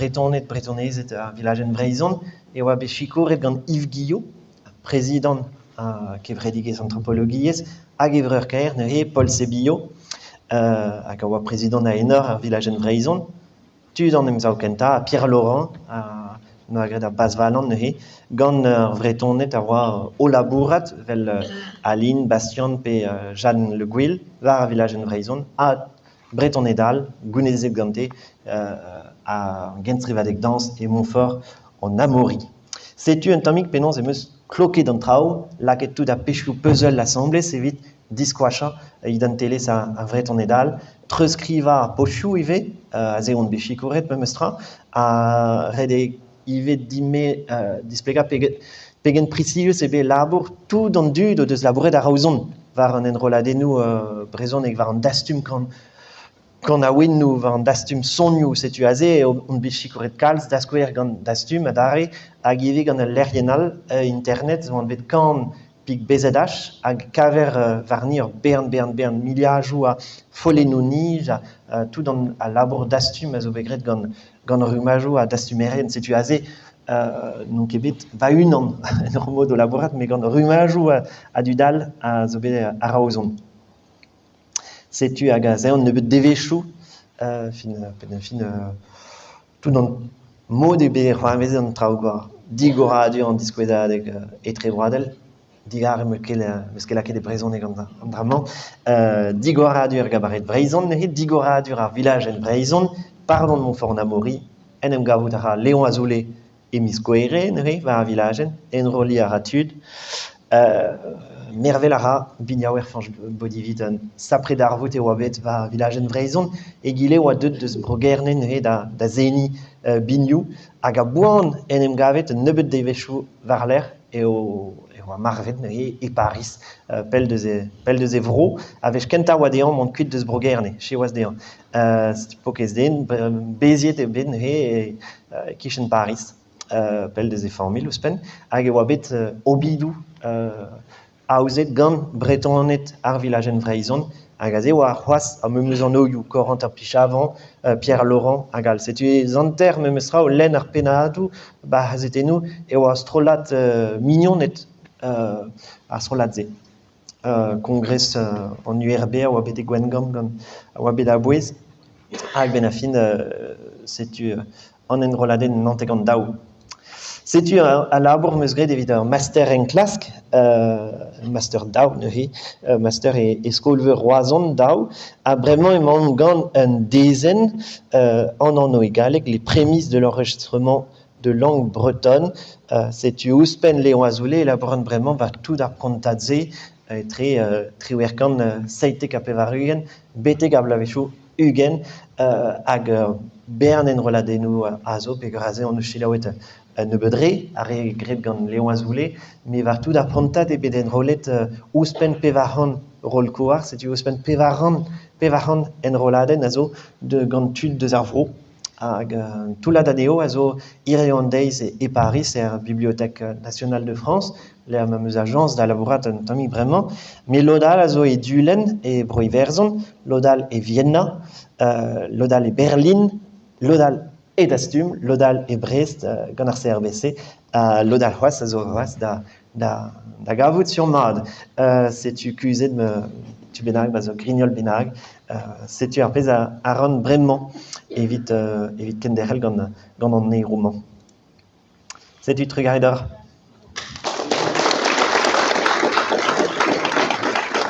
Bretoned, Bretonezed ar vilajenn Vreizhon e oa bet sikouret gant Yves Guillot, prezidant ar kevredigezh antropologiezh, hag e vreur-kaer neuze Paul Sébillot, hag a oa prezidant a enor ar vilajenn Vreizhon. Tud an emsav kentañ ha Pierre Laurent a noa graet ar bazhvalan neuze gant ar Vretoned a oa o labourat evel Aline Bastian pe Jeanne Le Gouil war ar vilajenn Vreizhon ha Bretoned all gounezet gante ar genstrivadeg dañs e Montfort en Amaury. Setu un tammig penaos em eus kloket an traoù, lakaet tout ar pezhioù puzzle asambles evit diskoachañ identelezh ar Vretoned all, treuzskrivañ ar pozioù ivez, aze on bet sikouret memestra, ha ret eo ivez din-me displegañ pegen prizius eo bet labour tout an dud o deus labouret a-raozon war an enrolladennoù brezhonek, war an dastum kanaouennoù, war an dastum sonioù. Setu aze eo on bet sikouret kalz, da skouer gant Dastum adarre hag ivez gant ul lec'hienn all internet zo anvet Kan pik BZH hag kaver warni ur bern bern bern miliadoù a follennoù-nij ha tout an al labour dastum a zo bet graet gant gant rummadoù ha dastumerien. Setu aze n'on ket bet va-unan en ur mod o labourat met gant rummadoù a dud all a zo bet a-raozon. Setu hag aze un nebeud devezhioù fin penn fin tout an mod eo bet c'hoarvezet an traoù kwa. Digoradur an diskouezadeg etrebroadel. Digarez 'm eus ket lakaet e brezhoneg an dra-mañ. Digoradur gabared Breizhon neuze, digoradur ar vilajenn Breizhon, pardon Montfort-en-Amaury, en em gavout a ra Léon Azoulay e miz Gouere neuze war ar vilajenn, enrolliñ a ra tud. Mervel a ra biniaouer Fañch Bodivit, un sapre darvoud e oa bet war vilajenn Vreizhon. Egile oa deuet deus Bro-Gerne neuze da seniñ binioù hag a-boan en em gavet un nebeud devezhioù war-lerc'h eo e oa marvet neuze e Pariz, pell deus e, pell deus e vro. A-wech kentañ oa dezhañ mont kuit deus Bro-Gerne, siwazh dezhañ. Setu paourkaezh den, beziet eo bet neuze e-kichen Pariz, pell deus e familh ouzhpenn, hag e oa bet obidoù aozet gant Bretoned ar vilajenn Vreizhon, hag aze e oa c'hoazh ar memes anvioù, Corentin Pichavant, Pierre Laurent hag all. Setu ez hanter memes tra o lenn ar pennadoù 'ba ar c'hazetennoù e oa strollad mignoned ar strollad-se. Kongres an URB a oa bet e Gwengamp gant a oa bet a-bouez. Hag benn ar fin setu an enrolladenn 92. Setu al labour 'm eus graet evit ur master enklask, master daou neuze, master e skol-veur Roazhon daou. Ha bremañ emaon gant un dezenn, an anv e galleg, les prémices de l'enregistrement de langue bretonne. Setu ouzhpenn Léon Azoulay e labouran bremañ war tout ar prantad-se etre 1897 betek ar bloavezhioù 20 hag ur bern enrolladennoù a zo peogwir aze hon eus selaouet un nebeud re, ar re graet gant Léon Azoulay, met war tout ar prantad eo bet enrollet ouzhpenn 400 roll-kouar, setu ouzhpenn 400 enrolladenn a zo gant tud deus ar vro. Hag un toullad anezho a zo hiziv an deiz e Pariz, er Bibliothèque nationale de France, lec'h ma 'm eus ajañs da labourat un tammig bremañ. Met lod all a zo e Dulenn, e Bro-Iwerzhon, lod all e Vienna, lod all e Berlin, lod all e Dastum, lod all e Brest gant ar CRBC, ha lod all c'hoazh a zo c'hoazh da, da, da gavout sur-mat. Setu kuzhet ma tu bennak, ma zo grignol bennak. Setu ar pezh a, a ran bremañ evit, evit kenderc'hel gant, gant an erv-mañ. Setu trugarez deoc'h.